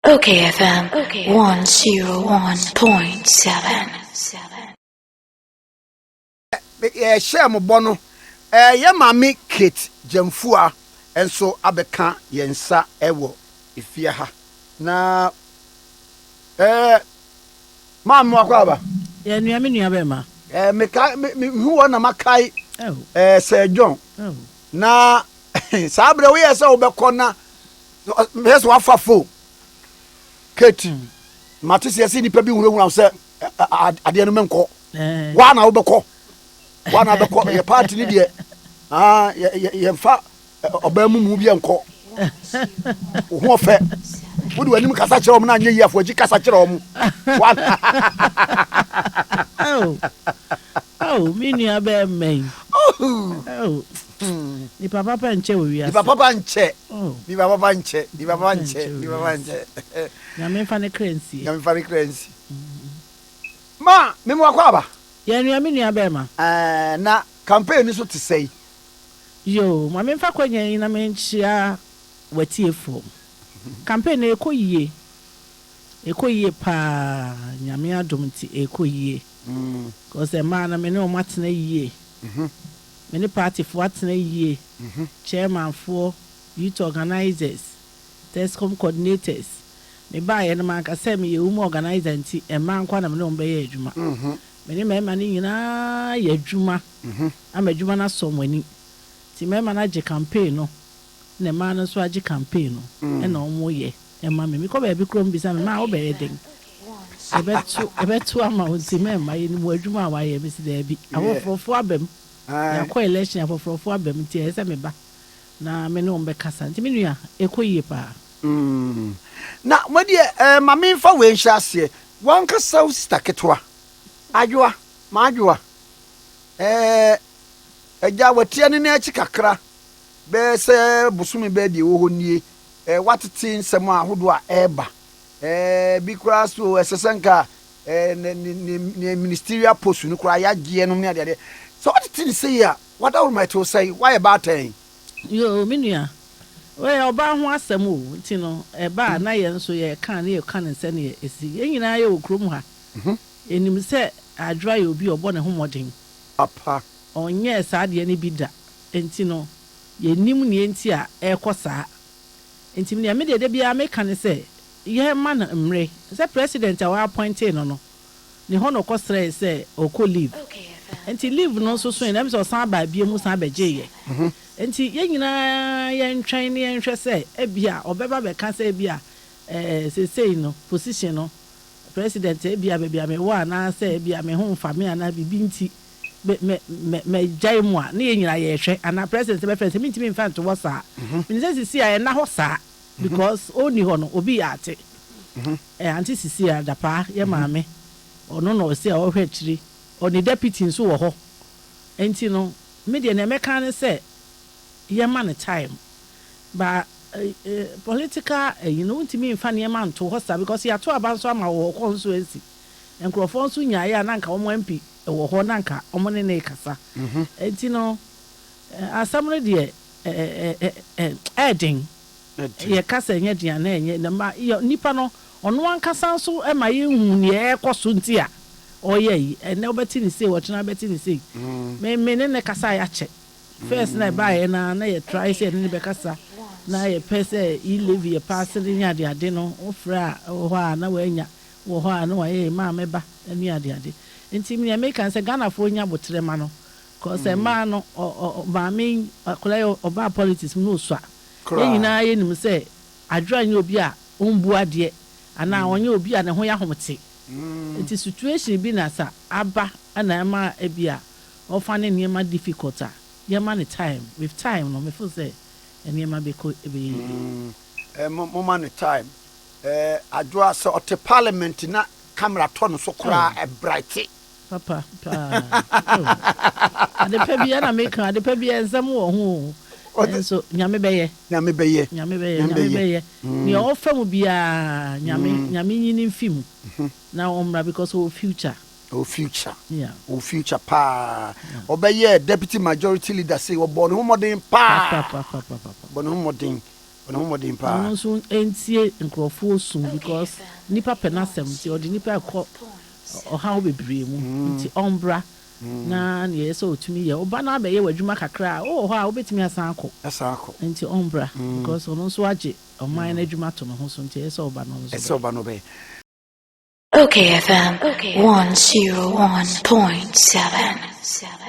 Okay FM 101.7. Yɛhyɛɛ mo bɔ no, yɛn maame Kate Gyamfua nso abɛka yɛn nsa wɔ efie ha. Na ɛɛ maame wakɔ aba. Yɛ nua me nua bɛma. Ɛɛ meka me me hu wɔn na makae ɛɛ Sir John. Na saa berɛ woyɛ sɛ wobɛkɔ na mehwɛ sɛ wafa phone. Kate, mate sɛ yɛsɛ nnipa bi hunahuna wo sɛ adeɛ no menkɔ. Waa na wobɛkɔ. Waa na wobɛkɔ. Yɛ party no deɛ, yɛmfa ɔbaa mu mu bi nkɔ. Wo ho ɔfɛ. Wode w'anim kasa kyerɛ wɔn na anyɛ yie afɔ akyi kasa kyerɛ wɔn. Oh, oh, me nua bɛɛ mmɛn. Oh, nipa papa nkyɛ wɔ wiase. Nipa papa nkyɛ. Nipa papa nkyɛ. Nipa papa nkyɛ. Nipa papa nkyɛ. Nyame nfa ne kra nsie. Nyame nfa ne kra nsie. Ma me mu akɔ aba. Yɛ nua me nua bɛɛ ma. Ɛɛ na campaign no so te sɛn? Yoo, ma memfa kwanya yi na menkyea w'atiefoɔ. Campaign no ɛrekɔ yie, ɛrekɔ yie paa, Nyame adom nti ɛrekɔ yie. Because mmaa no me ne wɔn atena yie, me ne partyfoɔ atena yie, chairmanfoɔ, youth organisers, TESCOM coordinators. Mebaeɛ no manka sɛ meyɛ women organiser nti mmaa nko ara na me ne wɔn bɛyɛ adwuma. Me ne mmarima no nyinaa yɛ adwuma ama adwuma no asɔ wɔn ani. Nti mmarima no agye campaign no na mmaa no nso agye campaign no ɛna wɔyɛ ma me. Mekɔ baabi koraa wɔbisa me, maa wobɛyɛ dɛn? Yɛbɛto yɛbɛto ama wo nti mɛmma yɛnim w'adwuma a woayɛ. Mese daabi, afoforɔfoɔ aba mu. Yɛakɔ election afoforɔfoɔ aba mu nti ɛyɛ sɛ meba na me ne wɔn bɛkasa. Nti me nua, ɛkɔ yie paa. Na mo deɛ eh, ma memfa wei nhyɛ aseɛ. W'ankasa wo sista ketewa, Adwoa, m'Adwoa, eh, agya watia ne nan akyi kakra, bɛyɛ sɛ bosome bɛyɛ deɛ ɛwɔ hɔ nie, eh, watete nsɛm ahodoɔ a ɛreba, eh, bi koraa so ɛsɛ sɛ nka eh, ne, ne, ne, ne ministerial post no koraa yɛagyeɛ nom ne adeadeɛ. Sɛ watete ne sei a, wadaworoma ɛte wo sɛn? Woayɛ baatan? Yoo, me nua, Wei yɛ ɔbaa ho asɛm o, nti no ɛba a na yɛn nso yɛka a na yɛka no sɛdeɛ ɛsi. Yɛn nyinaa yɛwɔ kurom ha, yɛnim sɛ Adwoa yɛ obi a ɔbɔ ne ho mmɔden. Papa. Ɔnyɛɛ saa adeɛ no bi da, nti no yɛnnim deɛ nti a ɛrekɔ saa. Nti deɛ me deɛ da biara meka ne sɛ, yɛmma no mmere. Sɛ president a wɔappointee no no, ne hɔ na ɔkɔsrɛe sɛ ɔrekɔ leave. Nti leave no nso soe no, ɛm sɛ ɔsan baa bio san bɛgyeeɛ. Nti yɛn nyinaa yɛntwɛn na yɛnhwɛ sɛ ebia ɔbɛba abɛka sɛ ebia eh, seesei no position no, president ebia baabi a mewɔ anaasɛ ebia me ho mfa me anaa biribi nti me, me, me, magyae mu a, na yɛn nyinaa yɛrehwɛ anaa president bɛfrɛ no sɛ mentumi mfa nto hɔ saa. Menim sɛ seesei a ɛnna hɔ saa because ɔnni hɔ no, obi yɛ ate. Eh, Auntie Sisi Adapaa, yɛn maame, ɔno na ɔse a ɔhwɛ akyiri, ɔne deputy nso wɔ hɔ. Nti no, Me deɛ nea mɛka ne sɛ yɛma no time but political ayi no wontumi nfa nneɛma nto hɔ saa because yɛato aba nso ama wɔ hɔ constituency nkurɔfoɔ nso nyaeɛ a na anka wɔn MP wɔ hɔ na anka wɔn ne no rekasa nti no asɛm no deɛ ɛɛden. Yɛka sɛ ɛnyɛ den a na ɛnyɛ na ma yɛ nipa no ɔno ankasa nso ma yɛnhu nea ɛrekɔ so nti a ɔreyɛ yi. Ɛnnɛ wobɛte no sei, ɔkyena wobɛte no sei. Me me ne no kasaeɛ akyɛ. First na ɛbaeɛ no ara na yɛ try sɛ yɛne no bɛkasa na yɛpɛ sɛ e-levy yɛ paase no ne adeade no, wofrɛ a wɔ hɔ a na wanya, wɔ hɔ a na wayɛ maa mɛba ne adeade. Nti nea meka ne sɛ Ghanafoɔ nya aboterɛ ma no cause mmaa no ɔ ɔ maame yi akwadaa yi ɔbaa politics mu na ɔsua. Yɛn nyinaa yɛnim sɛ Adwoa nyɛ obi a ɔmbu adeɛ anaa ɔnyɛ obi a ne ho yɛ ahomete. Nti situation bi na sa aba na ɛma ebia ɔfa ne nneɛma difficult a, yɛma no time. With time no me feel sɛ nneɛma bɛkɔ bɛyɛ yie. Momma no time. Adwoa sɛ ɔte parliament na camera tɔ no so koraa ɛbrighte. Papa paa oh. Adepa biara na meka adepa biara nsɛm wɔ ho o. Nso Nyame bɛyɛ. Nyame bɛyɛ. Nyame bɛyɛ Nyame bɛyɛ. Nea ɔfa mu biara Nyame Nyame nyi no mfi mu na ɔmmra because ɔwɔ future. Ɔwɔ future. Yeah. Ɔwɔ future paa. Ɔbɛyɛɛ deputy majority leader sei ɔbɔɔ ne ho mmɔden paa. Papa papa papa. Ɔbɔ ne ho mmɔden. Ɔne ho mmɔden paa. Ɔno nso ntie nkurɔfoɔ su because nipa pɛ n'asɛm nti ɔde nipa ɛkɔ ɔhaw bebree mu nti ɔmbra na nea ɛyɛ sɛ ɔtumi yɛ ɔba no abɛyɛ w'adwuma kakra a wowɔ hɔ a wobɛtumi asan akɔ. Asan akɔ. Nti ɔmbra because ɔno nso agye ɔman no adwuma to ne ho so nti ɛyɛ sɛ ɔba no nso Ɛsɛ ɔba no bɛyɛ. Okay FM 101.7.